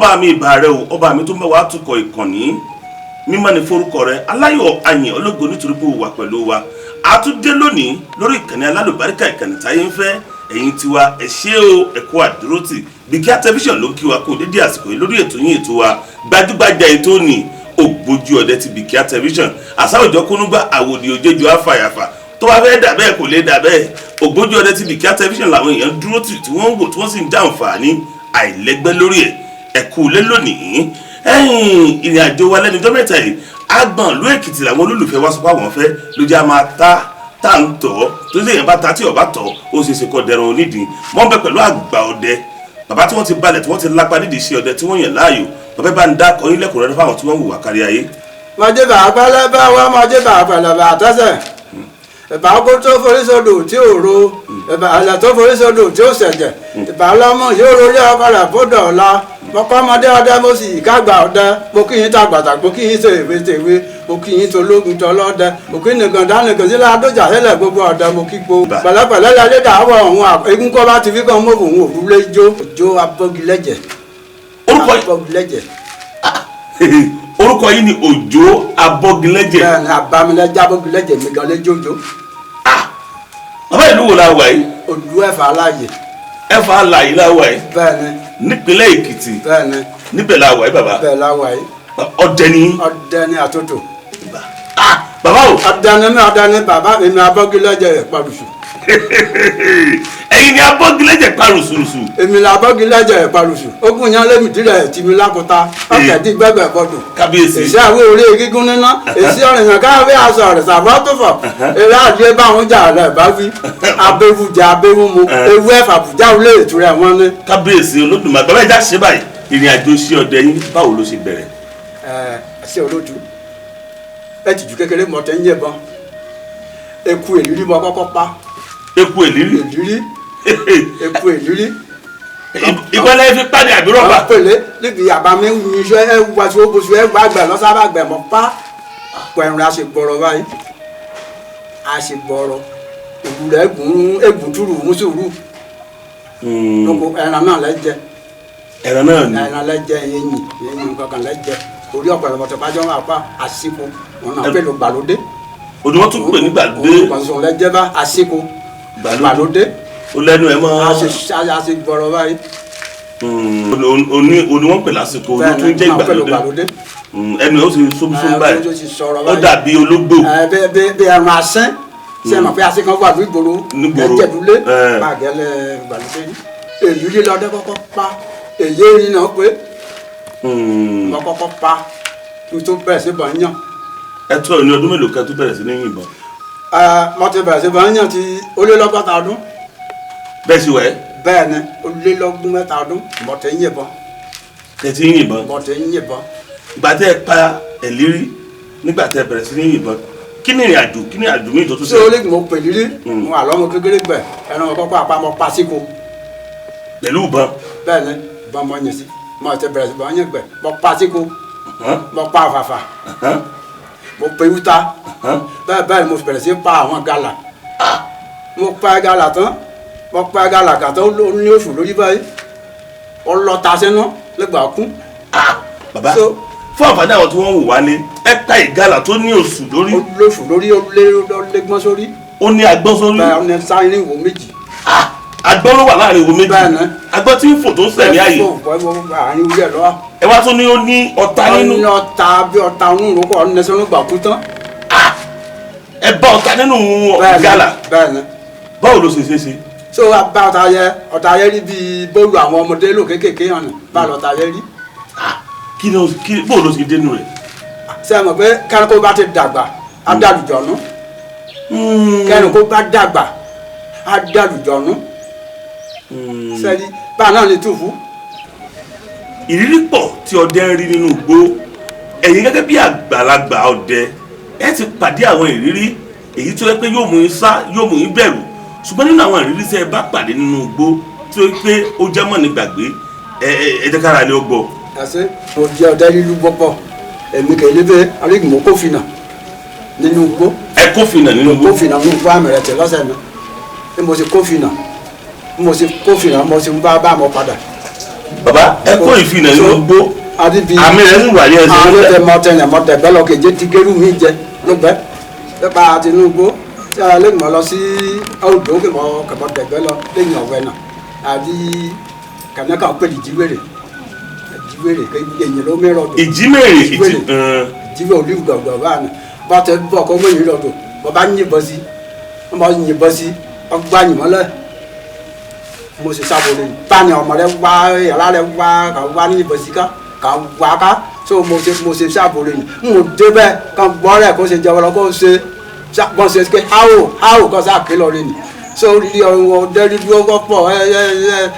Ọlọ́run ọba mi, ìbà rẹ o. Ọba mi tó ń bá wa tukọ̀ ìkànnì, mímọ́ ni forúkọ rẹ. Aláyọ̀ àyìn ológo, nítorí pé o wà pẹ̀lú wa. A tún dé lónìí lórí ìkànnì alálùbáríkà, ìkànnì táyé ń fẹ́. Ẹ̀yin tiwa, ẹ ṣé o, ẹ kú àdúrótì. Bìkíá Tẹlifíṣàn ló ń kí wa kó dédé àsìkò yìí lórí ètò yín, ètò wa, gbajúgbajà ètò ní Ògbójú Ọdẹ ti Bìkíá Tẹlifíṣàn. Àṣà òjò kúnúgbà, àwòdì òjòjò àfàyàfà tó bá fẹ́ dà bẹ́ẹ̀, kò lè dà bẹ́ẹ̀. Ògbójú Ọdẹ ti Bìkíá Tẹlifíṣàn làwọn èèyàn dúró tì, tí wọ́n ń wò, tí wọ́n sì ń jàǹfààní àìlẹ́gbẹ́ lórí ẹ̀. Ẹ̀kú lé lónìí. Ẹ̀yìn ìrìn àjò wa lẹ́nu ọjọ́ mẹ́ta yìí, agbọ̀n ìlú Èkìtì làwọn olólùfẹ́ wa sọ pé àwọn fẹ́ ló jẹ́ a máa ta tá à ń tọ̀ tó sì yẹn bá ta tí ọba tọ̀, ó ṣe é ṣe kọ́ dẹrùn onídìí mọ́ bẹ pẹ̀lú àgbà ọdẹ, bàbá tí wọ́n ti balẹ̀, tí wọ́n ti lápá nídìí iṣẹ́ ọdẹ tí wọ́n yàn láàyò. Bàbá, bá ń dá akọrin lẹ́kùnrẹ́rẹ́ fáwọn tí wọ́n ń wùwà kárí ayé. Mọ̀jẹ̀ bá pẹlẹbẹ wá, mọ̀jẹ̀ bá pẹlẹbẹ àtẹ́sẹ̀, ìbá kó tó forí sódò tí ò ro, ìbá ẹ̀lẹ̀ tó forí sódò tí ò ṣẹ̀jẹ̀, ìbá lọ́mọ yóò rorí ọkọ rẹ̀ bódò ọ̀la. Mo kọ́ ọmọdé ọdẹ, mo sì kágbà ọdẹ. Mo kí yín tàgbàtà, mo kí yín tèwe tèwe, mo kí yín tológun tọlọ́dẹ, mo kí nìkan dánìkan sílẹ̀ adójà sílẹ̀, gbogbo ọdẹ mo kí po. Pẹ̀lẹ́pẹ̀lẹ́ lálẹ́ dàwọ̀ ọ̀hún, egun kọ́ bá ti fi kàn mọ́ òun òrùlé jó jó abọ́gilẹ́jẹ̀. Orúkọ Abọ́gilẹ́jẹ̀. Orúkọ yìí ni Òjó Abọ́gilẹ́jẹ̀? Bẹ́ẹ̀ ni, abamilẹ́jẹ̀, abọ́gilẹ́jẹ̀ mi gan lé jójó. Bàbá, ìlú wo la wà yìí? Olú Ẹ̀fà aláàyè. Ẹ̀fà Alàyè la wà yìí? Bẹ́ẹ̀ ni. Nípínlẹ̀ Èkìtì? Bẹ́ẹ̀ ni. Níbẹ̀ la wà yìí, bàbá? Bẹ́ẹ̀ la wà yìí. Ọdẹ ni? Ọdẹ ni àtúntò. Ah, bàbá o! Ọdẹ ni mi, ọdẹ ni bàbá mi, mi abọ́gilẹ́jẹ̀ parùsù. Ẹ̀yin ni Abọ́gilẹ́jẹ̀ parùsùrùsù? Èmi la abọ́gilẹ́jẹ̀ parùsù. Ogun yan lẹ́mìdí rẹ̀ tìmí lákòóta ọ̀kẹ́dì gbẹ́gbẹ́ bọ́dún. Kábíyèsí! Èsì àwọn orí gígùn níná, èsì ọ̀rìnà káwé aṣọ rẹ̀ sàbọ̀ tó fọ̀, eré àdìẹ báwọn jà rẹ̀ bá wí, abẹ́wù jẹ, abẹ́wù mu, ewu ẹ̀fà bùjá wọlé ìtura wọn ní. Kábíyèsí Olódùmarè! Bàbá, ẹja ṣe báyìí, ìrìn àjò iṣẹ́ ọdẹ yín, báwo ló ṣe bẹ̀rẹ̀? Ẹ ṣe olójú ẹ tìjú kékeré mọ̀tẹ́ ń yẹ̀bọn eku èlírí mọ kọ́kọ́ pa. Eku èlírí? Èlírí, eku èlírí. Ìbọlẹ̀ fi pàdé àbí rọ́bà? Pèlè níbi àbámi iṣẹ́ ẹ wàṣọ bóṣù ẹ wà gbẹ lọ́sàbà gbẹ mọ́ pa pẹ̀rùn àṣegbọ̀rọ̀ báyìí, àṣegbọ̀rọ̀ òwú rẹ̀ gùn egun túrú mùsùlùmí lóko, ẹran náà lẹ jẹ. Ẹran náà ni? Ẹran lẹ jẹ, eyín eyín kankan lẹ jẹ, orí ọ̀pẹ̀lẹ̀ bájọ́ wà pa àsìkò wọn náà pẹ̀lú gbàlódé. Odò wọn tún pè ní gbàlódé. Òun lẹ jẹ bá àsìkò gbàlódé. Ó lẹ́nu ẹ̀ mọ́. Àṣegbọ̀rọ̀ báyìí. Òní wọ́n pè lásìkò, òní tún jẹ́ ìgbàlódé. Ẹnu ẹ̀ ó sì sómsóm báyìí, ó dàbí ológbò. Bí ẹran asín, ṣe é mọ̀ pé asín kan wà nígboro? Nígboro. Ẹ̀jẹ̀dúlé bàgẹ́lẹ̀ gbàlódé èyí lílọ́dẹ́ kọ́kọ́ pa èyí erin náà pé wọ́n kọ́kọ́ pa kí n tó bẹ̀rẹ̀ sí bọ̀ ń yàn. Ẹ tó ní ọdún mélòó kan tó bẹ̀rẹ̀ sí ní yìnbọn? Mo ti bẹ̀rẹ̀ sí bọ̀ ń yàn ti ó lé lọ́gọ́ta ọdún. Bẹ́ẹ̀ sì wẹ̀? Bẹ́ẹ̀ ni, ó lé lọ́gbọ̀n mẹ́ta ọdún mo ti ń yìnbọn. Ẹ ti ń yìnbọn? Mo ti ń yìnbọn. Ìgbà tẹ́ ẹ pa ẹ̀lírí, nígbà tẹ́ ẹ bẹ̀rẹ̀ sí ní yìnbọn, kí ni ìrìn àjò, kí ni àjò mi tó tún ṣé o lè mọ pèlírí mo wà lọ́mọ kékeré gbẹ ẹran kọ́kọ́ àpamọ́ pasíko. Pẹ̀lú ìbọn? Bẹ́ẹ̀ ni, ìbọn mo yìn sí, mo ti bẹ̀rẹ̀ sí bọ̀ yìn gbẹ, mo pasíko, mo pa àfàfà, mo pe wúta, bẹ́ẹ̀ bẹ́ẹ̀ ni mo bẹ̀rẹ̀ sí pa àwọn gala. Mo pa gala tán, mo pa gala kà tán, ó ní oṣù lórí báyìí, ó lọ ta sínú lẹ́gbàá kú. Bàbá, fún àǹfààní àwọn tí wọ́n ń wò wá ní, ẹ pa ìgalà tó ní oṣù lórí? Ó lóṣù lórí, ó lé gbọ́n sórí. Ó ní agbọ́n sórí? Bẹ́ẹ̀, ó ní sáyìn ìwò méjì. Agbọ́n ló wà láàrin ìwo méjì? Bẹ́ẹ̀ ni. Agbọ́n tí ń fò tó ń sẹ̀mí ààyè? Àárín orí ẹ̀ lọ́wọ́. Ẹ wá tún ní ó ní ọ̀tá nínú? Ó ní ọ̀tá, bí ọ̀tá onírúurú ọ̀nà sọ́nù gbà kú tán. Ẹ bá ọ̀tá nínú ìgalà? Bẹ́ẹ̀ ni. Báwo ló ṣe ṣe ṣe? So bá ọ̀tá yẹ, ọ̀tá yẹ rí bíi bóòlù àwọn ọmọdé lò kéékèèké hàn ní bá lọ́tá yẹ rí. Kí ni kí bóòlù ló ṣe dénú rẹ̀? Ṣé ẹ mọ̀ pé kẹ́rin bá ti dàgbà á dàlùjọ̀nú? Kẹ́rin kó bá dàgbà á dàlùjọ̀nú. Sẹ́ni báà náà lè túfú. Ìrírí pọ̀ tí ọdẹ ń rí nínú igbó. Ẹ̀yin gẹ́gẹ́ bí àgbàlagbà ọdẹ, ẹ ti pàdé àwọn ìrírí èyí tó yẹ pé yóò mú yín sá, yóò mú yín bẹ̀rù. Ṣùgbọ́n nínú àwọn ìrírí tí ẹ bá pàdé nínú igbó tí ó yẹ pé ó jẹ́ mọ́ ní gbàgbé, ẹ ẹ jẹ́ kára lé ó gbọ́. Àṣé mo jẹ́ ọdẹ lílu gbọ́pọ̀, èmi kì í lé bẹ́ẹ̀ arígbìmọ̀ kófìnà nínú igbó. Ẹ kófìnà nínú igbó? Kófìnà nínú igbó, àmì rẹ̀ tẹ̀ lọ́sẹ̀ mi bí mo ṣe kófìnà, bí mo ṣe kófìnà, mo ṣe ń bá bá mọ padà. Bàbá, ẹ kó ìfihàn nínú gbó. Àti bí Àmì rẹ̀ ń wà ní ẹsẹ̀ àwọn nílẹ̀. tẹ mọ tẹ mọ tẹ bẹ́ẹ̀ lọ kéje ti gẹ́rù mi jẹ ló gbẹ nípa Tinubu tí a lè mọ lọ sí odò kẹmọ kẹmọ dẹgbẹ lọ lẹ́yìn ọ̀wẹ́ náà àti kànáka pèlè jíwèrè jíwèrè kéyìn ló mẹ́rọ̀ dò. Ìjímèrè ìjí. Ìjímèrè. Jíwèrè olú gbọ̀ngbọ̀n bá mi bá tẹ bọ̀ kó mẹ́yìn lọ dò bọ́ bá yìnbọn sí wọ́n bá yìnbọn sí ọgbà yìnbọn lẹ̀ mo sì sábò lè bá ní ọmọ rẹ wá yàrá rẹ wá kà wá ní ìbọn sí ká kà wá ká so mo ṣe sábò lè ní n ò débẹ̀ kà gbọ́ rẹ̀ kó ṣe jẹun lọ kó ṣe bọ́n ṣe pé áwò áwò kó sá ké lọ rẹ nì so rí ọdẹ lílu ọ̀pọ̀ ẹ ẹ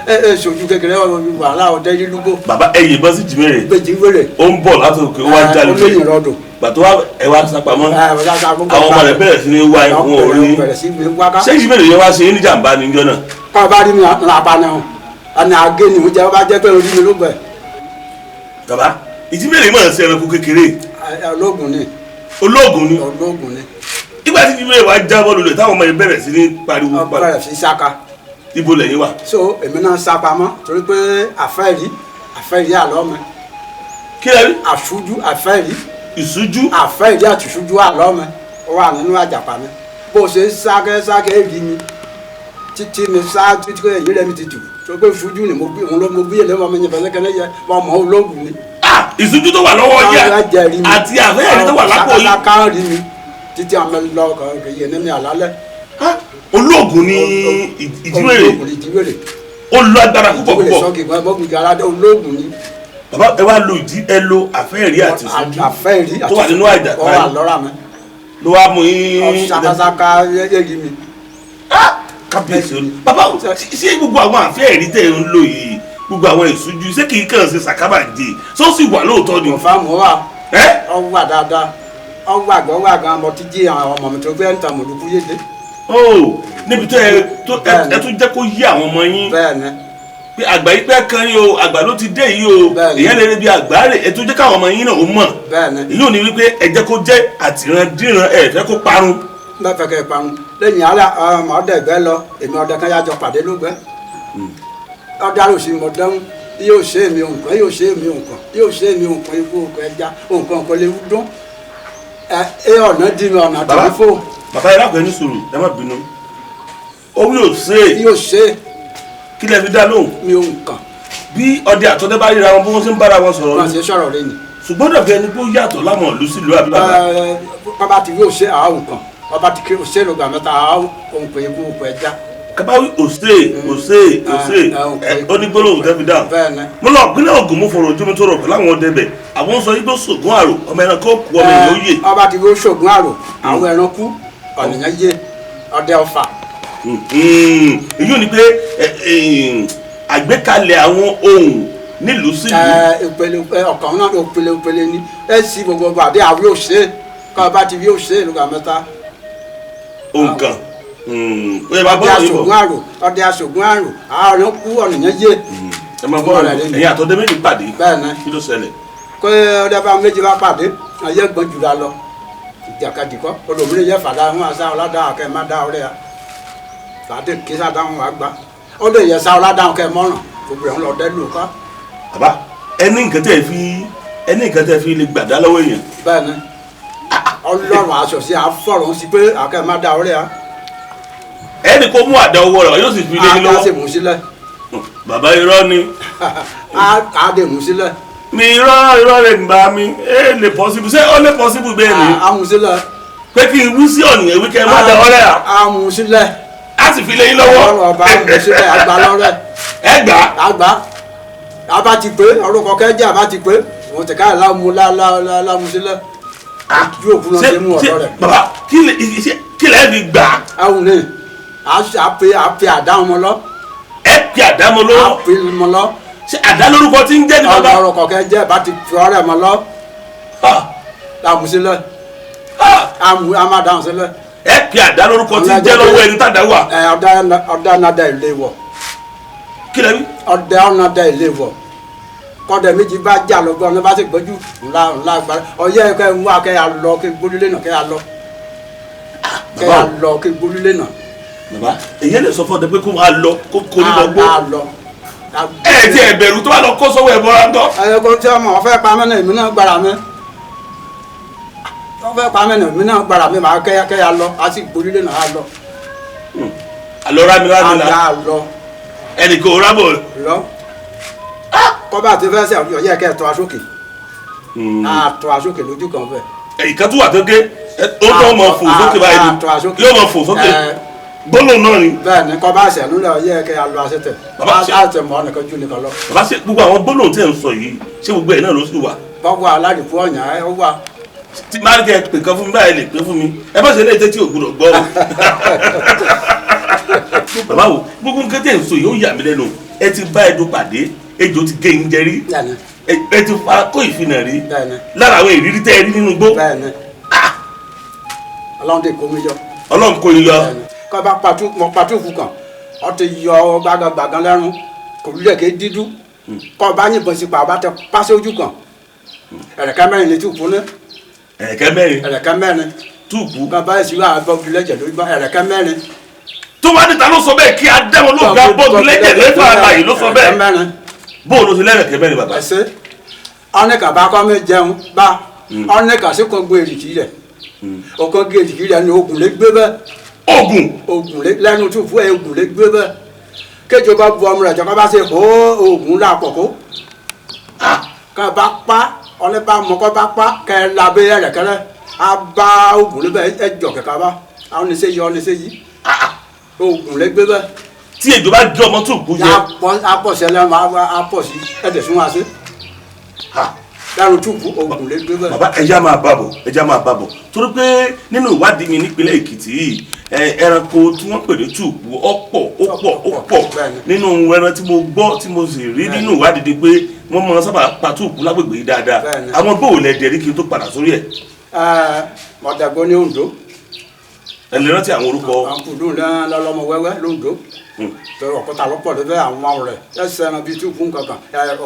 ẹ ẹ ṣojú kékeré wàhálà ọdẹ lílu bò. Bàbá, ẹ yìnbọn sí ìjímèrè. Gbèjì wèrè. Ó ń bọ̀ láti òkè, ó wá já lulẹ̀. Olóyìn rọdò. Gbàtọ́ wá ẹ wá sápamọ́, àwọn ọmọ rẹ̀ bẹ̀rẹ̀ sí ní wá wọn ò rí. Bẹ̀rẹ̀ sí ní wá ká. Ṣé ìjímèrè yẹn wá ṣe é ní jàǹbá níjọ́ náà? Kọ́ bá rí mi làbá náà ẹni àgé ni mo jẹ́ bá jẹ́ pé orí mi ló gbẹ. Bàbá, ìjímèrè mọ̀ sí ẹranko kékeré. Ológun ni. Ológun ni. Ológun ni. Nígbà tí ìjímèrè wá jábọ́ lulẹ̀ táwọn ọmọ yẹn bẹ̀rẹ̀ sí ní pariwo. Wọ́n bẹ̀rẹ̀ sí sáka. Ibo lẹ́yìn wà? So èmi náà sá pamọ́ torí pé àfẹ́rí àfẹ́rí àlọ́ mi. Kí lẹ rí? Àṣújú àfẹ́rí. Ìṣújú. Àfẹ́rí àtìṣújú àlọ́ mi ó wà nínú àjàpá mi bó ṣe ń sákẹ́ sákẹ́ rí mi títí mi sá títí pé èyí rẹ̀ mi ti tù torí pé ìṣújú ni mo gbé òun ló mo gbé yẹlẹ́ ọmọ yẹn fẹsẹ̀ kẹ́lẹ́ yẹ ọmọ ológun ni. Ìṣújú tó wà lọ́wọ́ yẹ àti àfẹ́rí tó wà lápò yìí. Sáká rí mi títí àmì lọ kàn yẹn ní mi àlálẹ́. Ológun ni ìjímèrè. Ológun ni ìjímèrè. Ó lọ agbára púpọ̀ Ìjímèrè púpọ̀. Sọ́ọ̀kì gbọ́n aládé ológun ni. Bàbá, ẹ wá lo ìdí ẹ lo àfẹ́rí àti ìṣújú àfẹ́rí tó wà nínú àjàpá ó wà lọ́ra mi. Ló wá mú yín. Sakasaka yéèrí mi. Kábíyèsí olú bàbá, ṣé gbogbo àwọn àfẹ́rí tẹ̀ ń lò yìí, gbogbo àwọn ìṣújú, ṣé kì í kàn ṣe sàkábàjì ṣó sì wà lóòótọ́ ni? Kọ̀fáàmù wà. Ọ wà dáadáa, ọ wà gan wà gan mo ti jí àwọn ọmọ mi tó fẹ́ ń ta mọ̀lúkú yéde. Ó níbi tó ẹ tó ẹ tún jẹ́ kó yí àwọn ọmọ yín. Bẹ́ẹ̀ni. Pé àgbà yìí pẹ́ kan yìí o, àgbà ló ti dé yìí o, èyàn lè rí bí àgbà rè é tún jẹ́ káwọn ọmọ yín náà ó mọ̀. Bẹ́ẹ̀ni. Èyí ò ní wípé ẹ jẹ́ kó jẹ́ àtìrandíran, ẹ fẹ́ kó parun. Bẹ́ẹ̀ fẹ́ kẹ́ ẹ parun lẹ́yìn ara ọmọ ọdẹ ẹgbẹ́ lọ èmi ọdẹ kan yájọ pàdé lógbẹ́ ọdẹ àròsí mọ̀ dẹ́hùn yóò ṣe èmi nǹkan yóò ṣe èmi nǹkan yóò ṣe èmi nǹkan ikú nǹkan ẹja nǹkan nǹkan lè dún ẹ ẹ ọ̀nà dì mí ọ̀nà tó fò. Bàbá, ẹ lákùnrin ní sùúrù, ẹ má bínú. Owó yóò ṣe é. Yóò ṣe é. Kí lẹ fi dá lóhùn? Mi ò nǹkan. Bí ọdẹ àtọdẹ bá ríra wọn, bí wọ́n ṣe ń bára wọn sọ̀rọ̀. Wọ́n ṣe sọ̀rọ̀ rẹ ni. Ṣùgbọ́n dàbí ẹni pé ó yàtọ̀ láwọn ìlú sílùú àbí bàbá. Bàbá ti yóò ṣe àwọn nǹkan bàbá ti kí òṣèlú gbà mẹ́ta àwọn nǹkan ikú nǹkan ẹja. Kábáwí òṣè òṣè òṣè ó ní gbólóhùn tẹ́ fi dáhùn. Bẹ́ẹ̀ni. Mo lọ ìpínlẹ̀ Ògùn, mo fọ̀rọ̀ ojú mi tó rọ̀ pẹ̀lú àwọn ọdẹ bẹ̀, àwọn sọ igbó sògùn àrò, ọmọ ẹranko kú, ọmọ èèyàn ó yè. Ọba ti yóò ṣògùn àrò, àwọn ẹranko ọ̀nìyàn yé ọdẹ ọfà. Èyí ò ní pé àgbékalẹ̀ àwọn ohun nílùú sílùú. Ìpele ọkàn náà ìpele ìpele ni ẹ sì gbogbo àdé àwọn yóò ṣe kọ́ ọba ti yóò ṣe lóga mẹ́ta. Òǹkàn ó yẹ bá Ọdẹ bọ́ọ̀lù yìí bọ̀. aṣògùn àrò, ọdẹ aṣògùn àrò, àrùn kú ọ̀nìyàn yé. Ẹ máa bọ́ọ̀lù ẹ̀yin àtọ́dẹ méjì pàdé. Bẹ́ẹ̀ni. Kí ló ṣẹlẹ̀? Kó ọdẹ bá méjì bá pàdé ayé gbọ́n jùlọ lọ ìjàkadì kọ́ olómìnira yẹ fàdá wọn àṣà ọ̀làdà kẹ́ má dá ọrẹ́ ya fàdé kí sá dáhùn wá gbá ọdẹ yẹ sá ọ̀làdà kẹ́ mọ́ràn gbogbo ẹ̀ ń lọ dẹ́ lù kọ́. Bàbá, ẹni nǹkan tẹ́ fi ẹni nǹkan tẹ́ fi lè gbàdá lọ́wọ́ èèyàn. Bẹ́ẹ̀ni, Ọlọ́run aṣọ sí àfọ̀rọ̀ sí pé àkẹ́ má dá ọrẹ́ ya. Ẹnì kó mú àdá owó rẹ̀ yóò sì fi lé yín lọ́wọ́. A sì mú sílẹ̀. Bàbá, irọ́ ni. A dè mú sílẹ̀. Mi irọ́ irọ́ rẹ̀ ń bá mi ẹ lè possible, ṣé ó lè possible bẹ́ẹ̀ ni? A mú sílẹ̀. Pé kí n wí sí ọ̀nìyàn wí kẹ́ ẹ má dá ọrẹ́ à. A mú sílẹ̀. A sì fi lé yín lọ́wọ́. Ọlọ́run ọba mú sílẹ̀ àgbà lọ́rẹ́. Ẹ gbà. Àgbà àbá ti pé orúkọ kẹjẹ àbá ti pé òun ti káyọ̀ lámú lámú sílẹ̀. Ojú òkú náà ṣe mú ọ̀dọ́ rẹ̀. Bàbá, kí lẹ fi gbà? Àwọn ní a pe àdá wọn lọ. Ẹ pe àdá mọ lọ́wọ́. A pe mọ lọ. Ṣé àdá lórúkọ tí ń jẹ́ ní bàbá? Ọ̀rọ̀ kọ̀ọ̀kẹ́ jẹ́ bá ti fi ọ̀rẹ́ mọ lọ. Lámú sílẹ̀. A máa dáhùn sílẹ̀. Ẹ pe àdá lórúkọ tí ń jẹ́ lọ́wọ́ ẹni tàdá wà. Ẹ ọ̀dà nàdà ilé wọ̀. Kí lẹ wí? Ọ̀dà nàdà ilé wọ̀. Kọ́dẹ méjì bá jà lọ́gbọ́n ọ̀nà bá ti gbọ́jú ńlá ńlá gbára ọ̀yẹ́ kẹ́ ń wá kẹ́ ya lọ kí gbólúlé náà kẹ́ ya lọ kẹ́ ya lọ kí gbólúlé náà. Bàbá, èyí lè sọ fún ọdẹ pé kó máa lọ kó korí bọ gbó. A lọ. Ẹ ti ẹ bẹ̀rù tó bá lọ kó sọ́wọ́ ẹ bọ́ra ńkọ́? Ẹ kó tí ọmọ ọfẹ pamẹ náà, èmi náà gbára mi. Ọfẹ pamẹ náà, èmi náà gbára mi, màá kẹyà kẹyà lọ, a sì gborílẹ náà á lọ. Àlọ́ rámi la. Á lọ. Ẹnì kò rábọ̀. Lọ. Kọ́ba àti fẹsẹ̀ ọ̀yẹ́ kẹ́ ẹ̀ tọ́ aṣókè. Á tọ́ aṣókè lójú kan fẹ́. Ìkan tó wà tó gé ó tó mọ̀ fò sókè báyìí Á tọ́ aṣókè. yóò mọ̀ fò sókè. Gbólóhùn náà ni. Bẹ́ẹ̀ ni, kọ́ba àṣẹ nílẹ̀ ọ̀yẹ́ kẹ́ ẹ lọ aṣẹ́tẹ̀. Bàbá ṣe- Á tẹ̀ mọ́ nìkan ju nìkan lọ. Bàbá, ṣe gbogbo àwọn gbólóhùn tí ẹ̀ ń sọ yìí, ṣé gbogbo ẹ̀ náà ló sì wà? Bọ́wọ́ aládìpọ̀ ọ̀yàn ẹ̀ ó wà. Tí máa ń kẹ́ ẹ pè kan fún mi báyìí, lè pè fún mi, ẹ bá ṣe lè tẹ́tí ò gbọ́dọ̀ gbọ́ o. Bàbá wo, gbogbo nǹkan tẹ̀ ń sọ yìí ó yà mí lẹ́nu. Ẹ ti bá ẹdun pàdé, ejò ti gé yín jẹ rí. Bẹ́ẹ̀ni. Ẹ ti fara kó ìfinà rí. Bẹ́ẹ̀ni. Lára àwọn ìrírí tẹ́ ẹ rí nínú igbó. Bẹ́ẹ̀ni. Ọlọ́run tẹ kó mi yọ. Ọlọ́run kó yín yọ. Kọ́ bá pàtó mọ pàtó fún kan, ọ ti yọ gbàgàgbàgàn lẹ́run, kò lulẹ̀ ké dídú. Kọ́ bá yìnbọn sí pa, ọba tẹ pàṣẹ ojú kan. Ẹ̀rẹ̀kẹ́ mẹ́rin ni túùpù ní. Ẹ̀rẹ̀kẹ́ mẹ́rin. Ẹ̀rẹ̀kẹ́ mẹ́rin. Túùpù. Kọ́ bá yìí wà bọ́ọ̀gì lẹ́jẹ̀ lórí bá ẹ̀rẹ̀kẹ́ mẹ́rin. Tó wá níta ló sọ bẹ́ẹ̀ kí adẹ́wọ̀n ló gba bọ́ọ̀gì lẹ́jẹ̀ lẹ́fà àlàyé ló sọ bẹ́ẹ̀. Ẹ̀rẹ̀kẹ́ mẹ́rin. Bóòlù ti lẹ́rẹ̀kẹ́ mẹ́rin, bàbá? Ẹsẹ ọ̀nẹ́kà bá kọ́ mi jẹun bá ọ̀nẹ́kà sí kan gbé èrìkì rẹ̀, ọ̀kan gbé èrìkì rẹ̀ ni oògùn lè gbé bẹ́ẹ̀. Oògùn. Oògùn lè lẹ́nu tó fún ẹ, oògùn lè gbé bẹ́ẹ̀. Kéjọ bá bu ọmọ rẹ̀ jọ, kọ́ bá ṣe hó oògùn là pọ̀ kó kọ́ bá pa ọ̀nẹ́ bá mọ kọ́ bá pa kẹ́ ẹ labẹ́ rẹ̀ kẹ́rẹ́ á bá oògùn lè bẹ́ẹ̀ ẹ jọ kẹ́kẹ́ bá àwọn oníṣẹ́ yọ oníṣẹ́ yìí, oògùn lè gbé bẹ́ẹ̀. Tí ejò bá jẹ ọmọ túùpù jẹ. Á pọ̀ sí ẹlẹ́nu, á pọ̀ sí ẹ̀dẹ̀ fún wa sí lẹ́nu túbú, oògùn lè gbé bẹ́ẹ̀. Bàbá, ẹja máa bá bọ̀, ẹja máa bá bọ̀, torí pé nínú ìwádìí mi nípínlẹ̀ Èkìtì yìí, ẹranko tí wọ́n pè ní túùpù ọ̀pọ̀, ó pọ̀, ó pọ̀. Nínú ẹran tí mo gbọ́ tí mo sì rí nínú ìwádìí ni pé wọ́n máa sábà pa túùpù lágbègbè yìí dáadáa. Àwọn bóòlù ẹ̀dẹ̀ rí kí n tó padà sórí ẹ̀? Ẹ mọ̀dàgbọ́ ní Oǹdó. Ẹ lè rántí àwọn orúkọ? Àǹkùdù lọ́lọ́mọ wẹ́wẹ́ lóńdó torí ọ̀kọ́ta lọ́pọ̀ lọ́bẹ̀ àwọn ọ̀rẹ́ ẹsẹ̀ ẹran bíi túùpù nkankan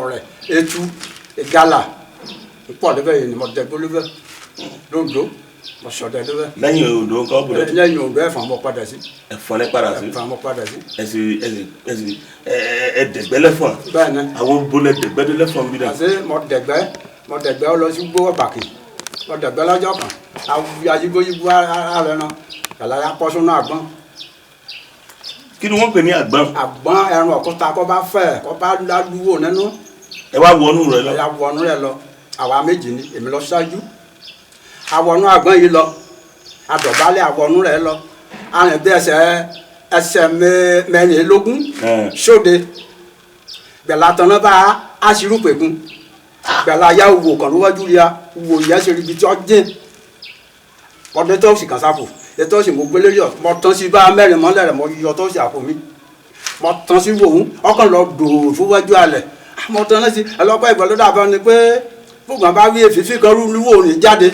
ọ̀rẹ́ etu ìgalà pọ̀ lọ́bẹ̀ yìí ni mọ̀dàgbọ́ lọ́bẹ̀ lóńdó, mọ̀sọ̀dẹ̀ lọ́bẹ̀. Lẹ́yìn Oǹdó nǹkan bùrẹ̀? Lẹ́yìn Oǹdó, Ẹ̀fọ̀n mọ̀ padà sí. Ẹ̀fọn lẹ padà sí? Ẹ̀fọ̀n mọ̀ padà sí. Ẹ̀sì ẹ̀sì ẹ̀sì ẹ̀ẹ́dẹ̀gbẹ́lẹ́fọ̀n. Bẹ́ẹ̀ni. Àwọn bolẹ̀ dẹ̀gbẹ́lẹ́fọ̀n bí náà? Àti mọ̀dẹ̀gbẹ́ mọ̀dẹ̀gbẹ́ lọ sí gbówó bàkì mọ̀dẹ̀gbẹ́ lọ́jọ́ kan ayígbóyígbó alẹ́ náà yàrá yà pọ́ sínú àgbọn. Kí ni wọ́n pè ní àgbọn? Àgbọn ẹran ọ̀kúta kọ́ bá fẹ́ kọ́ bá lálúwò nínú. Ẹ wá wọnú rẹ lọ. Ẹ wọnú rẹ lọ, àwa méjì ni, èmi lọ ṣáájú. Àwọnú àgbọn yìí lọ, àdọ̀bálẹ̀ àwọnú rẹ lọ, arìn bí ẹsẹ̀ ẹsẹ̀ mẹ́rìnlélógún sóde gbẹ̀là tán bá aṣírù pẹ̀kun gbẹ̀là ya wò kàn lówájú ya wò yẹ ṣe ibi tí ó jìn ọdún tó sì kàn sáfò ètò sì mo gbélé yọ, mo tán sí bá mẹ́rin mọ́lẹ̀ rẹ̀, mo yọ tó sì àpò mi, mo tán sí wò ó, ọkàn lọ dòó fúwájú alẹ̀, mo tán lẹ́sí ẹlọ́pàá ìgbà ló dàbọ̀ ni pé fúgbọ́n bá wí èfìfì kan rú wò ní jáde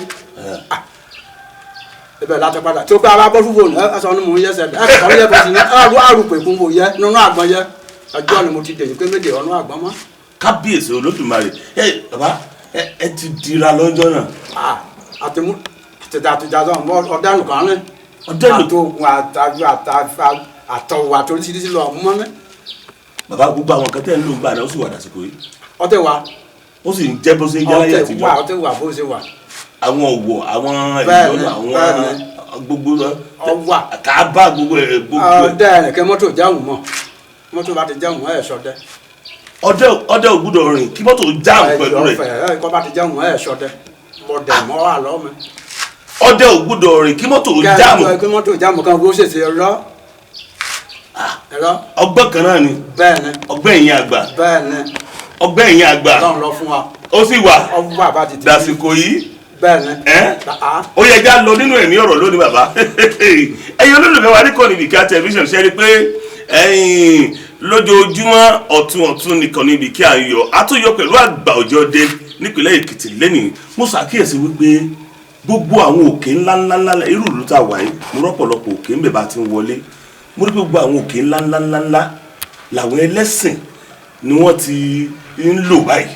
ibẹ̀ láti padà tó pé alábọ́ fún wò ní ẹ sọ ni mò ń yẹsẹ̀ ẹ kọ́ yẹ bọ́sí ní ẹrú àrùpẹ̀kún wò yẹ nínú àgbọn yẹ, ọjọ́ ni mo ti dèyí pé méje ọ̀nà àgbọn mọ́. Kábíyèsí Olódùmarè! Ẹ bàbá, ẹ ti dira lọ́jọ́ náà. Àtìmú àtìjà àtìjà sọ mọ ọdẹnu kan ní. Ọdẹnu. Àtògùn àtàjù àtọwò àtòríṣiríṣi lọ mọ ní. Bàbá, gbogbo àwọn kan tẹ́ ń lò gbà náà, ó sì wà dàsìkò yìí? Ọtẹ wa. Ó sì ń jẹ́ bó ṣe ń jẹ́ láyé Ọtẹ àtijọ́? wà, ọtẹ wà bó ṣe wà. Àwọn ọ̀wọ̀, àwọn Bẹ́ẹ̀ni, ìyọ́nù, àwọn bẹ́ẹ̀ni. gbogbo Ọwà. Kàábà, gbogbo ẹ̀ gbogbo ẹ̀. Ọdẹ ẹnìkan mọ́tò jáwùn mọ́, mọ́tò bá ti jáwùn ẹ̀ sọdẹ. Ọdẹ, ọdẹ ò gbúdọ̀ rìn kí mọ́tò jáàmù pẹ̀lú rẹ̀. Ẹ kọ́ bá ti jáwùn ẹ̀ sọdẹ, mọ̀dẹ̀ mọ́ wà lọ́mọ. Ọdẹ ò gbúdọ̀ rìn kí mọ́tò jáàmù. Kí mọ́tò jáàmù kan kó ṣèṣe ẹ̀rọ ẹ̀rọ. Ọgbọ́n kan náà ni. Bẹ́ẹ̀ni. Ọgbọ́n ẹ̀yìn àgbà. Bẹ́ẹ̀ni. Ọgbọ́n ẹ̀yìn àgbà. Ọlọ́run lọ fún wa. Ó sì wà. Ọwọ́ àbá ti tẹ̀. Dàsìkò yìí. Bẹ́ẹ̀ni. Ẹ́ ó yẹ já lọ nínú ẹ̀mí ọ̀rọ̀ lónìí. Bàbá, ẹ̀yin olólùfẹ́ wa níkànnì Ìbíkẹ́ Tẹlifíṣàn, ṣe rí i pé ẹ̀yin lójoojúmọ́ ọ̀tun ọ̀tun nìkan ní Ìbíkẹ́ àyọ̀ àtúnyọ pẹ̀lú àgbà òjò dé nípìnlẹ̀ Èkìtì lẹ́nìí. Mo ṣàkíyèsí wípé gbogbo àwọn òkè ńláńláńlá irú ìlú tá a wà yìí, mo rọ́pọ̀lọpọ̀ òkè ńbẹ̀ bá ti ń wọlé. Mo rí pé gbogbo àwọn òkè ńláńláńláńlá làwọn ẹlẹ́sìn ni wọ́n ti ń lò báyìí.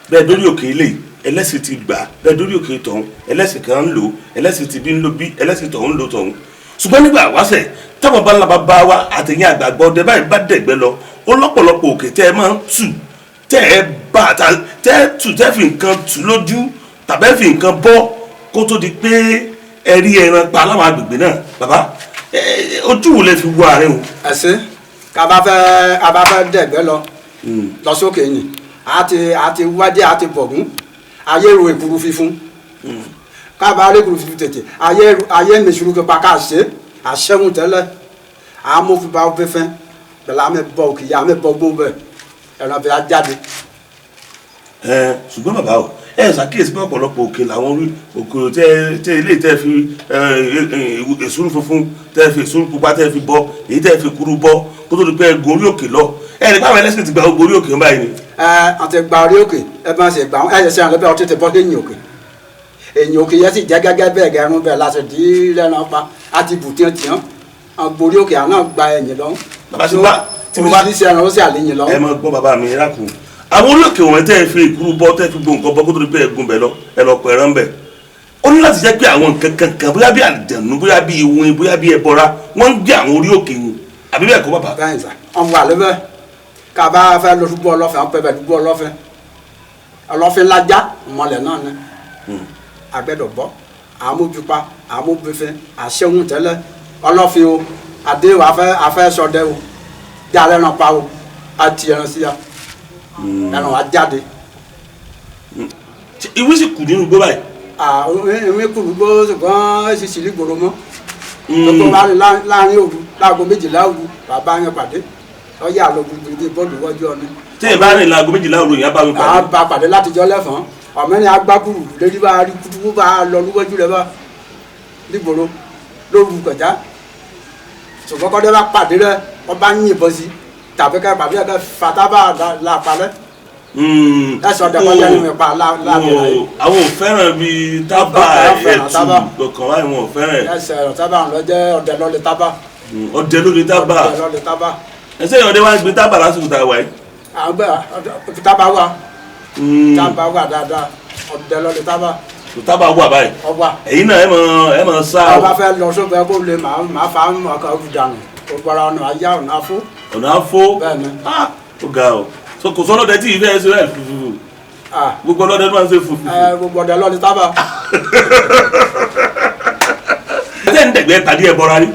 Bẹ́ẹ̀ dórí òkè ilé yìí, ẹlẹ́sìn ti gbà, bẹ́ẹ̀ dórí òkè tọ̀hún, ẹlẹ́sìn kan ń lò, ẹlẹ́sìn ti bí ń lò bí ẹlẹ́sìn tọ̀hún ń lò tọ̀hún. Ṣùgbọ́n nígbà wáṣẹ̀ táwọn bá ńlá bá wa àtẹ̀yìn àgbàgbọ́ ọdẹ báyìí bá dẹ̀gbẹ́ lọ, Ó lọ́pọ̀lọpọ̀ òkè tẹ́ ẹ máa ń tù, tẹ́ ẹ bá tẹ́ ẹ tù, tẹ́ fi nǹkan tù lójú tàbí ẹ fi nǹkan bọ́ kó tó di pé ẹ rí ẹran pa láwọn agbègbè náà. Bàbá, ojú wo lẹ fi wo àárín o? Ẹsẹ kaba fẹ́ a bá fẹ́ dẹ̀gbẹ́ lọ lọ sókè ni a ti wádìí, a ti bọ̀gún ayé ro èkuru fífún, kábà rí èkuru fífún tètè ayé ayé mèsùrù kípa ká ṣe àṣẹwùn tẹ́lẹ̀ àmófúnba fífẹ́ pẹ̀lú àmì bọ òkè yà àmì bọ gbó bẹ ẹ̀rọ fi jáde. Ẹ ṣùgbọ́n bàbá o, ẹ ṣàkíyèsí pé ọ̀pọ̀lọpọ̀ òkè làwọn orí òkè tẹ tẹ ilé tẹ fi èsúrú funfun, tẹ fi èsúrú pupa, tẹ fi bọ èyí, tẹ fi kúrú bọ kó tó di pé ẹ gun orí òkè lọ. Ẹ ní báwọn ẹlẹ́sìn ti gba gbogbo orí òkè ń báyìí ni. Ẹ àti gba orí òkè, ẹ bá ṣe gbà ẹ ṣe àlọ́ bẹ́ẹ̀ ọtí ti bọ́ léyìn òkè, èyìn òkè yẹn sì jẹ́ gẹ́gẹ́ bẹ́ẹ̀ gẹrun bẹ́ẹ̀ láti dì í lẹ́ran pa àti bù tiẹ́ tiẹ́ àgbórí òkè àná gba ẹ̀yìn lọ. Bàbá, tí mo bá tí mo bá oríṣiríṣi ẹran ó sì àléyìn lọ. Ẹ máa gbọ́, bàbá mi, rákùn àwọn orí òkè wọn tẹ́ ẹ fi ìkúrú bọ́, tẹ́ ẹ fi gbó nǹkan bọ́ kó tó di pé ẹ gun bẹ̀ lọ, ẹ lọ pẹ̀ ẹran bẹ̀. Ó ní láti jẹ́ pé àwọn nǹkan kankan, bóyá bí àlùjànnú, bóyá bí iwin, bóyá bí ẹbọra, wọ́n ń gbé àwọn orí òkè yìí, àbí bẹ́ẹ̀ kọ́, bàbá? Bẹ́ẹ̀ sà, ọ̀n wà lẹ́bẹ̀ kaba fẹ́ lọ dúgbò ọlọ́fẹ́, ọ̀n pẹ̀pẹ̀ dúgbò ọlọ́fẹ́, ọlọ́fẹ́ lajá mọ̀lẹ̀ náà ni agbẹ́dọ̀ bọ́ àmójúpa àmóbífẹ́ àṣẹ́hùn tẹ́lẹ̀ ọlọ́fin o adé o afẹ́ afẹ́ sọdẹ o jalè ẹran pa o àti ẹran sí ya ẹran wa jáde. Ṣé ìwé sì kù nínú igbó báyìí? Èmi kùrù gbó, ṣùgbọ́n èsì sì gbòòrò mọ́ tó bá rìn láàrin òru, láago 12 òru, bàbá yẹn pàdé ọyá àlọ́ gbùgbùrù bọ́ọ̀lù wọ́jú ọ̀nà. Tí ẹ bá rìn láago 12 òru, yẹn bá mi a pàdé. Bá pàdé látijọ́ lẹ́fọ̀n ọ̀mẹ́rin agbákùrù lérí bá rí kutuku bá lọ lúwọ́jú rẹ bá nígboro lóru kọjá, ṣùgbọ́n kọ́dé bá pàdé rẹ, wọ́n bá yìnbọn sí tàbí ká pàdé rẹ fataba la parẹ́ ẹ sọ dẹ kọjá nínú ipa láàbẹ̀ rẹ. Àwọn ò fẹ́ràn bíi tábà. Àwọn fẹ́ràn ẹ̀tù tábà. ọkàn báyìí, wọn ò fẹ́ràn ẹ̀. Ẹ sọ tábà ń lọ jẹ́ ọdẹ lọ́lẹ̀ tábà. Ọdẹ lórí tábà. Ọdẹ lọ́lẹ̀ tábà. Ẹsẹ̀ ọdẹ wa ń gbin tábà lásìkò tá a wà yìí. Àwọn bẹ́ẹ̀, tábà wà, tábà wà dáadáa, ọdẹ lọ́lẹ̀ tábà. Tábà wà báyìí. Ọwà. Ẹ̀yin náà ẹ mọ̀ sá o. Ọba fẹ́ lọ sóbẹ kó lè máa fa ọkọ̀ dànù gbogbo ara ọ̀nà ayá ọ̀nà afó. Ọ̀nà afó. Bẹ́ẹ̀ ni. Ah, ó ga o. So kò sọ́lọ́dẹ tí ìfẹ́ ṣe rẹ̀ fùfù? Ah, Gbogbo ọlọ́dẹ ló máa ń ṣe fùfù. Ẹ gbogbo ọdẹ lọ́lẹ̀ tábà. Ẹ ń dẹ̀gbẹ́ pàdé ẹbọra rí?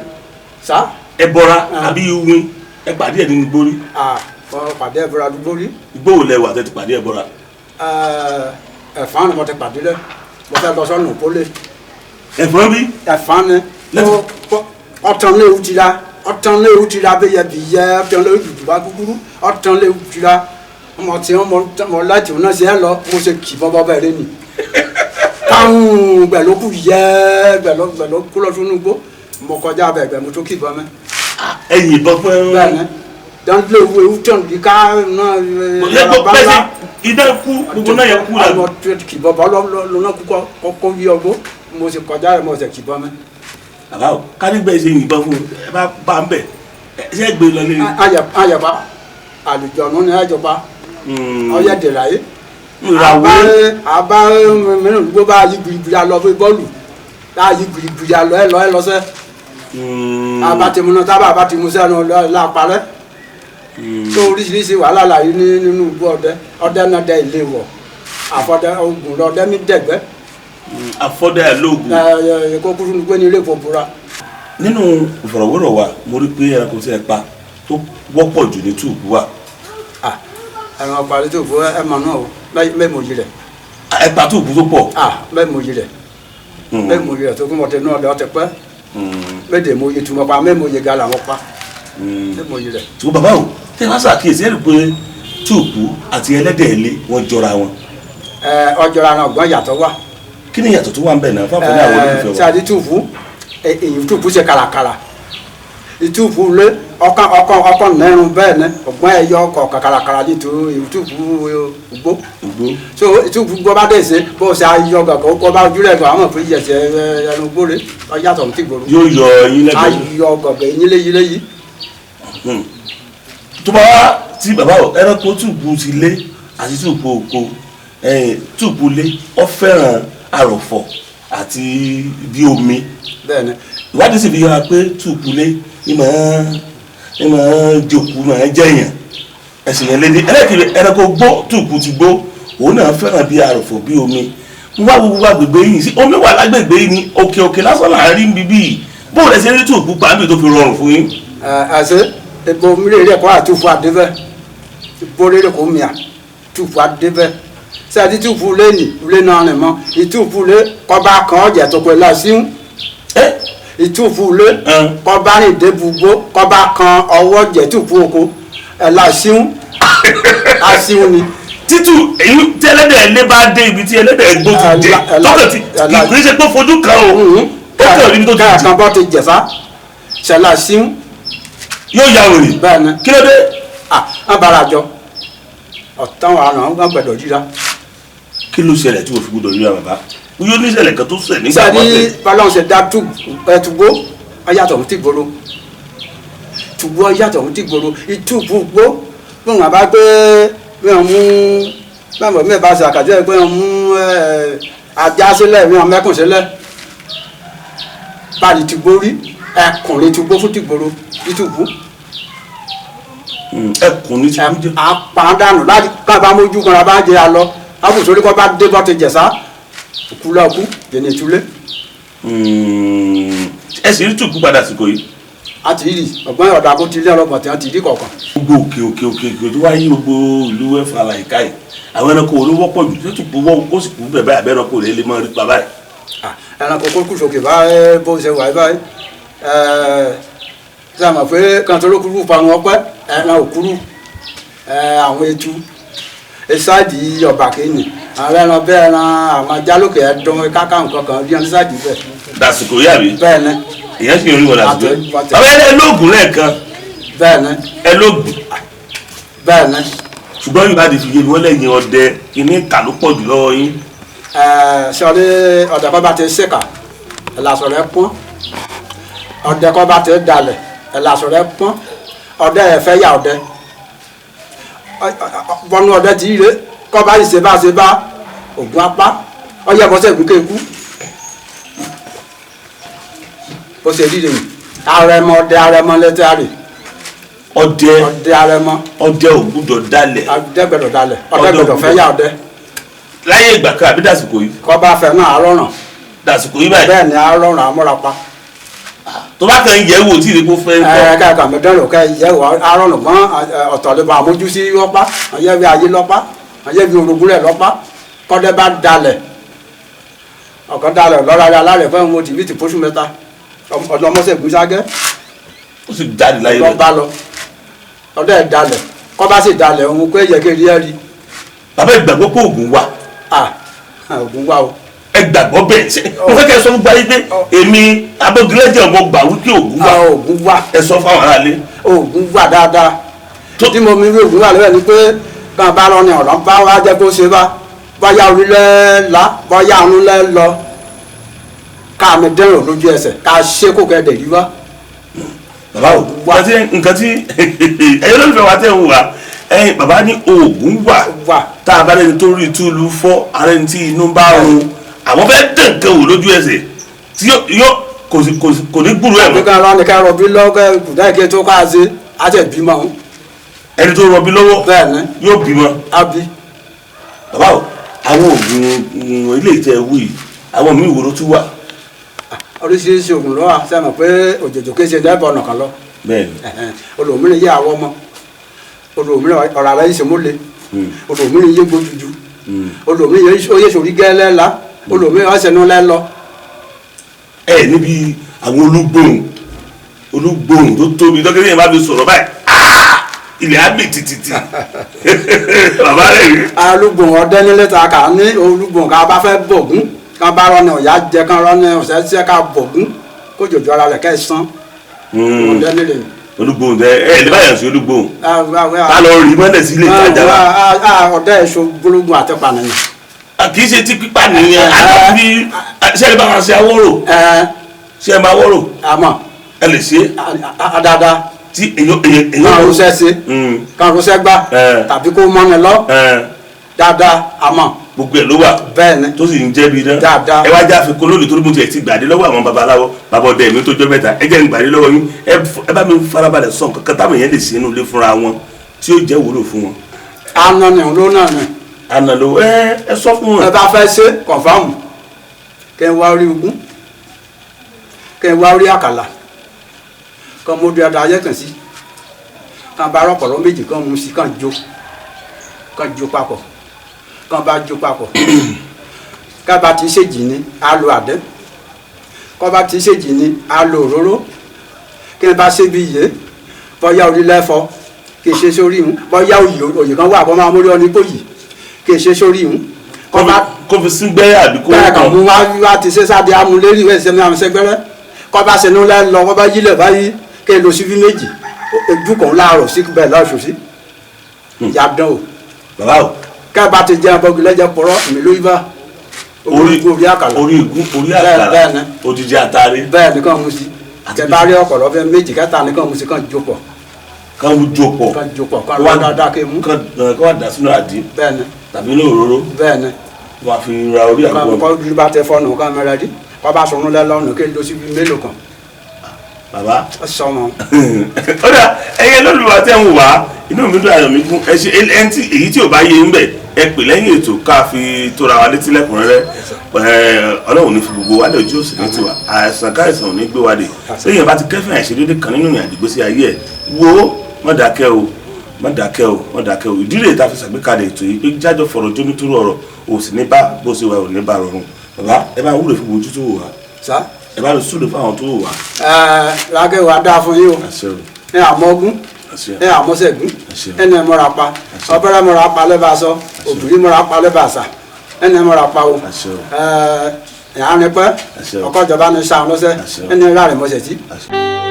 Sá. Ẹbọra. Ah. Àbí iwin, ẹ pàdé ẹ nínú igbó rí? Ah, ọ pàdé ẹ̀bùrà àdúgbò rí. Igbó wo lẹ wà tẹ́ ti pàdé ẹbọra? Ẹ̀fọn ni mo ti pàdé rẹ, mo fẹ́ lọ sọ́nù pólé. Ẹ̀fọn bí? Ẹ̀fọn ni. Ọ̀tàn léwu ti la, ọ̀tàn léwu ti la bẹ́yẹ bí yẹ, ọ̀tàn léwu dùdú bá kúkúrú, ọ̀tàn léwu ti la mo ti mo láti náà ṣe é lọ, mo ṣe kì bọ́bọ́ bẹ́ẹ̀ lé ni táwọn gbẹ̀lókù yẹ gbẹ̀ló kú lọ sínú igbó, mo kọjá bẹ̀ gbẹ̀ mo tó kì bọ́ mẹ́. Ẹ yìnbọn fún? Bẹ́ẹ̀ ni, dán léwu ewu tán kí ká náà. Ẹ gbọ́ bẹ́ẹ̀ sí idán kú, gbogbo náà yẹ kú la. Mo kì bọ́ bọ́ lọ́nà kú kọ́ yí ọgbó, mo ṣe kọjá rẹ̀, mo ṣe kì bọ́ mẹ́. Bàbá o, kánígbẹ́ ṣe yìnbọn fún ẹ bá bá ń bẹ̀, ẹ ṣe é gbé lọ lé? Ayẹ̀pá àlùjọ̀nù ni ayẹ̀pá ọyẹ dèrà yìí. Ìràwé. Àbá mìíràn gbogbo bá yí gbirigbiri alọ fún bọ́ọ̀lù bá yí gbirigbiri alọ ẹ lọ ẹ lọ sẹ́. Àbá ti mu náà tábà àbá ti mu sẹ́nu láparẹ́ tó oríṣiríṣi wàhálà là yìí ní nínú igbó ọdẹ, ọdẹ náà dẹ ilé wọ̀ àfọdẹ ogun lọdẹ mi dẹgbẹ́. Àfọdẹ lóògùn. Ẹ ẹ kó kúrú ní gbé ní ilé ìfọ̀bùra. Nínú ìfọ̀rọ̀wérọ̀ wa, mo rí pé ẹranko tí ẹ pa tó wọ́pọ̀ jù ní túùbù wà. Ah, ẹran ọ̀pá tó fún ẹ mọ̀ náà o, mẹ́mọ̀ yìí rẹ̀. Ẹ pa túùbù tó pọ̀. Ah, mẹ́mọ̀ yìí rẹ̀, mẹ́mọ̀ yìí rẹ̀ tó kún mọ̀tẹ́ náà lọ́tẹ̀ pẹ́ méde mo yẹ tuma pa mẹ́mọ̀ yìí ga làwọn pa mẹ́mọ̀ yìí rẹ̀. Ṣùgbọ́n bàbá o, tẹ́ ẹ bá ṣàkíyèsí, ẹ rí i pé túùbù àti ẹlẹ́dẹ̀ ilé wọ́n jọra wọn. Ẹ ọjọ́ra náà gbọ́n yàtọ̀ wà. Kí ni ìyàtọ̀ tó wà ń bẹ̀ náà fún àǹfààní àwọn olólùfẹ́ wa? Sadi túùfù èyí túùfù ṣe kàràkàrà, ìtúùfù lé ọkàn ọkàn ọkàn nẹrun bẹ́ẹ̀ ni ọgbọ́n ẹ̀yọ ọkọ̀ kàràkàrà ní ìtúùfù gbó. Igbó. So ìtúùfù gbọ́ bá dé ṣe bó ṣe ayọ gàgà ó bá ojú rẹ̀ gan àwọn òfin yẹsẹ̀ ẹnu gbóre ọyàtọ̀ ní tìgboro. Yóò yọ eyín lẹ́gbẹ̀ẹ́. Ayọ gàgà eyín léyìí léyìí. Tó bá wá tí bàbá o, ẹranko túùbù ti lé àti túùbù oko, túùbù lé ó fẹ́ràn àrọ̀fọ̀ àti bí omi. Bẹ́ẹ̀ ni. Ìwádìí sì fi yọra pé túùbù lé ní Ẹ máa ń jòkú, máa ń jẹyàn ẹsìn yẹn lédè. Ẹlẹ́kìrì, ẹranko gbó tùkù ti gbó, òun náà fẹ́ràn bí àròfò bí omi. Mo wá gbogbo agbègbè yìí sí, omi wà lágbègbè yìí ní òkè òkè lásán là ń rí níbí yìí. Bóun ẹ ṣe rí tùkù pàmì tó fi rọrùn fún yín? Ẹ ẹ ṣe ebo rere kọ́ àtúfò àdébẹ́, ibo rere kò mìà túfò àdébẹ́ sẹ́ẹ̀dí túfò lẹ́nì lé náà rìn mọ́ ìtúfò lé kọba kan ọ̀jẹ̀ tó pé lọ síhún. Ẹ Ìtúfò lé Ẹn. kọba rìn débùgbó kọba kan ọwọ́ jẹ̀ túfò oko ẹ̀ lọ síhún àsíhún ni. Títù èyí tí ẹlẹ́dẹ̀ ilé bá dé ibi tí ẹlẹ́dẹ̀ gbó ti jẹ tọ́kàn tí kì í ṣe pé fojú kan o, ó kàn níbi tó ti jẹ. Kẹ́ẹ̀kan bọ́ ti jẹ̀sá ṣẹlá síhún. Yóò ya wèrè? Bẹ́ẹ̀ ni. Kí ló dé? Ah, wọ́n bára jọ ọ̀tán wa ràn wọ́n gbẹ̀dọ̀ ríra. Kí ló ṣẹlẹ̀ tí o fi gbọdọ̀ ríra bàbá? Yóò ní ìṣẹ̀lẹ̀ kan tó ṣẹlẹ̀ nígbà Sẹ́ni wọn tẹ̀. balọ̀n ṣe dá ẹtùgbó ọyàtọ̀ ń tìgboro, tùgbó ọyàtọ̀ ń tìgboro ìtùgbó bí wọn bá gbé bí wọn mú báwọn mi bá ṣe àkàjọ pé wọn mú ajá sílẹ̀, bí wọn mẹ́kùn sílẹ̀ báyìí, tìgbó rí ẹkùn rí tùgbó fún tìgboro ìtùgbó. Ẹkùn ní ti kú jẹ. Àpàdánù láti ká bá mójú kan bá jẹ alọ àbùsórí kọ́ bá dé bọ́ ti jẹ̀sá òkú lọ́ọ̀kú jẹ̀nì ìtúlé. Ẹ sì rí tùkú padà sìkò yìí? A ti rí ọ̀gbọ́n ọ̀dà kó ti lé ọlọ́pàá tí wọ́n ti rí kọ̀ọ̀kan. Gbogbo òkè òkè òkè òkè tó wáyé, gbogbo ìlú ẹ̀fà làyíká yìí, àwọn ẹranko wo ló wọ́pọ̀ jù? Ṣé tùkú wọ́ ó sì kú bẹ̀ báyìí, àbẹ́ ẹranko rẹ̀ lè máa rí pa báyìí? Ah, ẹranko kó kú sókè báyìí bó ṣe wà báyìí, ṣe àmọ̀ pé kan tó ló kúrú pa wọn pẹ́ ẹran òkúrú, àwọn etu ìsáàdì ọ̀bà kìíní, àwọn ẹran bẹ́ẹ̀, ẹran àwọn ajálòkè ẹ̀dùn káká nǹkan kan bí wọn ìsáàdì bẹ́ẹ̀. Dàsìkò yìí àbí? Bẹ́ẹ̀ ni. Èèyàn sì ń rí wọn dàsìkò yìí? Àtẹ- Bàbá, ẹ lóògùn lẹ́ẹ̀kan. Bẹ́ẹ̀ ni. Ẹ lóògùn. Bẹ́ẹ̀ ni. Ṣùgbọ́n yorùbá ti fi yé mi, wọ́n lẹ́yìn ọdẹ kìíní ìkà ló pọ̀ jù lọ́wọ́ yín. Sọrí ọ̀dẹ kọ́ bá ti ṣèkà ẹ̀làsọ̀ rẹ̀ pọ́n, ọ̀dẹ kọ́ bá ti dalẹ̀ ẹ̀làsọ̀ rẹ̀ pọ́n, ọ̀dẹ ẹ̀fẹ́ yà ọ̀dẹ bọ́nú ọ̀dẹ tí ire kọ́ bá ṣe bá ṣe bá ògùn apá ọyẹ bọ́sẹ̀ ègún kéku bó ṣe ríre yìí, arẹmọ ọdẹ arẹmọ lẹ́tẹ̀ àrè. Ọdẹ. Ọdẹ arẹmọ. Ọdẹ ò gbúdọ̀ dalẹ̀. Ọdẹ gbọ́dọ̀ dalẹ̀, ọdẹ gbọ́dọ̀ fẹ́ yà ọdẹ. Láyé ìgbà kan àbí dàsìkò yìí? Kọ́ bá fẹ́ náà arọ́ràn. Dàsìkò yìí báyìí? Bẹ́ẹ̀ ni, arọ́ràn amúrapa. Tó bá kàn ń yẹ̀ wò tí ìrèkó fẹ́ ń kọ́. Ẹ kẹ́kọ̀ọ́ mi dẹ́rù kẹ́ yẹ wọ arọ́nù mọ́ ọ̀tọ̀ ló bá mójú sí lọ́pá ọ̀yẹ́ bí ayé lọ́pá ọ̀yẹ́ bí orogún rẹ̀ lọ́pá. Kọ́dẹ́ bá dalẹ̀ ọ̀kan dalẹ̀ lọ́ra rẹ̀ alárẹ̀ fẹ́ mo tìbí ti pósù mẹ́ta ọ̀dọ́mọṣẹ́ gbèsàgẹ́. Ó sì jáde láyé lọ́ rẹ̀. Bá lọ ọdẹ dalẹ̀ kọ́ bá sì dalẹ̀ òun kó yẹ kí rí ẹ rí. Bàbá, ìgbàgbọ́ pé oògùn wà? À, ògùn wà o. Ẹ gbàgbọ́ bẹ́ẹ̀? Ṣé mo fẹ́ kẹ́ ẹ sọ fún gbáyé pé èmi abọ́gilẹ́jẹ̀ ọmọ gbà wípé oògùn wà? Ògùn wà. Ẹ sọ fáwọn aráalé. Ògùn wà dáadáa. Tí mo mi rí ògùn wà lọ́wọ́ ni pé kàn bá lọ ní ọ̀rọ̀ bá wá jẹ́ kó ṣe bá bọ́yá orílẹ̀ la bọ́yá ọ̀run lẹ́ lọ ká mi dẹ́rùn lójú ẹsẹ̀ ká ṣe kó kẹ́ dẹ̀ rí wá. Bàbá o, nǹkan tí ẹ̀yin olólùfẹ́ wa tẹ̀ ń wà, ẹ̀yin bàbá ní oògùn wà. Wà. Tá a bá lẹ́ni tó rí túlù fọ́ ara ẹni tí inú bá run, àwọn fẹ́ dẹ̀ nǹkan wò lójú ẹsẹ̀ tí yóò kò ní gbúrú ẹ̀ Àbí mọ́. kan lọ ní ká rọbí lọ́kẹ́ kùdá ìké tó ká ṣe á tẹ̀ bímọ òun. Ẹni tó rọbí lọ́wọ́? Bẹ́ẹ̀ ni. Yóò bímọ? Á bí. Bàbá o, àwọn oògùn ilé ìtẹ̀ wù yìí, àwọn míì wo ló tún wà? Oríṣiríṣi ògùn ló wà. Sẹ́mi pé òjòjò kéṣe dẹ́bọ̀ ọ̀nà kan lọ. Bẹ́ẹ̀ni. Ẹ̀hẹ́n. Olòmíràn yé àwọn ọmọ olòmíràn ọ̀rọ̀ àlẹ́ yìí ṣe múlẹ̀, olòmíràn yé gbójújú, olòmíràn yé sórí gẹ́lẹ́ la, olòmíràn ọ̀sẹ̀nu lẹ́ lọ. Ẹ níbi àwọn olúgbòhùn, olúgbòhùn tó tóbi dọ́kítà yẹn bá fi sọ̀rọ̀ báyìí, "Ah!" Ilẹ̀ á mì tìtìtì, bàbá rẹ̀ rí. Olùgbòhùn ọdẹ nílé ta kà ní olùgbòhùn ká bá fẹ́ bọ̀gún ká bá rọ́ni ọ̀yá jẹ ká rọ́ni ọ̀sẹ̀ ṣẹ́ ká bọ̀gún kó jòjò ara rẹ̀ kẹ́ sán ọdẹ nílé. Olúgbòhùn tẹ ẹ lè báyọ̀ sí olúgbòhùn ká lọ rí mọ́lẹ̀ sí ilé ìtajà wa. Ọdẹ èso gbólógún àtẹ̀pànìyàn. Kì í ṣe ti pípa nìyẹn, àti ṣé ẹ bá wọn ṣe awọ́rò? Ṣé ẹ máa wọ́rò? Àmọ́. Ẹ lè ṣe? Dáadáa. Tí èyàn èyàn èyàn. Kan ránṣẹ́ ṣe, kan ránṣẹ́ gbà tàbí kó mọ́ni lọ dáadáa àmọ́. Gbogbo ẹ̀ ló wà. Bẹ́ẹ̀ ni. Tó sì ń jẹ́ bí dán. Dáadáa. Ẹ wá já fi kún lónìí, torí mo tiẹ̀ ti gbàdé lọ́wọ́ àwọn babaláwo, bàbá ọdẹ mi tó jọ mẹ́ta. Ẹ jẹ́ ń gbàdé lọ́wọ́ yín. Ẹ bá mi farabalẹ̀ sọ nǹkan kan táwọn èèyàn lè ṣe inú ilé fúnra wọn tí ó jẹ́ wúlò fún wọn. Àná ni òun ló náà ni. Àná ló ẹ sọ fún Ẹ wọn. bá fẹ́ ṣe kọ̀nfàmù, kẹ́ ẹ wá orí ogún, kẹ́ ẹ wá orí àkàlà, kàn mú orí ọ̀dà ayé kàn sí, kàn bá rọpòlọ́ méjì, kàn mú sí, kàn jó, kàn jó papọ̀. Kàn bá jó papọ̀, ká bá ti ṣèjì ni a lo àdé, kọ́ bá ti ṣèjì ni a lo òróró. Kí ẹ bá ṣe bí yé, bọ́yá orí lẹ́fọ́ kì í ṣe sórí ìhun, bọ́yá òyì òyì kan wà kó máa mórí ọ ní kò yìí, kì í ṣe sórí ìhun kọ́ bá Kó fi sí gbẹ́ àbí kó bẹ́ẹ̀ kàn mú wá wá ti ṣe sáde amúlérí ìwé ìṣẹ́mi àwọn ṣẹgbẹ́rẹ́. Kọ́ bá ṣẹnu lẹ́ lọ, kọ́ bá yílẹ̀ báyìí, kí ẹ lọ síbí méjì ojú kan láàárọ̀ sí bẹ́ẹ̀ lọ́sùn sí yà dán o. Bàbá o. Ká bá ti jẹun bọ́gi lẹ́jẹ̀ pọ̀rọ́ mi lórí bá orí orí àkàlà. Orí igun, orí Bẹ́ẹ̀, àkàrà. Bẹ́ẹ̀ ni. Odidi àtàrí. Bẹ́ẹ̀ nìkan mú sí. Àti Kẹ bá rí ọ̀pọ̀lọ́ fẹ́ méjì kẹta nìkan mú sí, kàn jó pọ̀. Kán jó pọ̀. Kàn jó pọ̀, kàn lọ dáadáa kí mú. Kán wá dà sínú àdí Bẹ́ẹ̀ ni. tàbí ní òróró. Bẹ́ẹ̀ ni. Wọ́n á fi ra orí Kàn àgbọn. kọ́ dúró bá tẹ fọ́ọ̀nù kàn mẹ́rẹ́ dí, kọ́ bá sọ̀rọ̀ lẹ́ lọ́nà kí n lọ síbi mélòó kan. Bàbá. Ó sọmọ. Ó dà, ẹyẹ lólùwà tẹ́ ń wá, inú mi dùn, ayọ̀ mi kún. Ẹ ṣe ẹni tí èyí tí ò bá yé ń bẹ̀, ẹ pè lẹ́yìn ètò ká fi tóra wa létí lẹ́kùnrẹ́rẹ́. Ọlọ́run ní fi gbogbo wa lè ojú òsì ní tiwa, àìsàn káìsàn ò ní gbé wa dé. Lẹ́yìn bá ti kẹ́fìn àìṣedéédé kan nínú ìrìn àjò ayé ẹ̀, wo, má dákẹ́ o, má dákẹ́ o, má dákẹ́ o. Ìdí rèé tá a fi ṣàgbékalẹ̀ ètò yìí pé jájọ fọ̀rọ̀ jómi tó rọrọ̀ o sì ní bá bó ṣe wà ò ní bá rọrùn. Bàbá, ẹ bá wúlò fún ojú tó wò wá. Sá. Ẹ bá lọ súlò fún àwọn tó wò wá. Ẹ lákẹ́ wàá dáa fún yín o. Àṣẹ o. Ẹ àmọ́gún. Àṣẹ. Ẹ àmọ́sẹ̀gún. Àṣẹ. Ẹnì ẹ mọ́ra pa ọbẹ̀rẹ̀, mọ́ra pa lẹ́bàá sọ òbírí, mọ́ra pa lẹ́bàá sà, ẹnì ẹ mọ́ra pa o. Àṣẹ o. Ẹ ẹ àárín pẹ́. Àṣẹ o. Ọkọ̀ ìjọba ní sáà lọ́sẹ̀. Àṣẹ o. Ẹnì ẹ ráàrin mọ́sẹ̀ tí. Àṣẹ.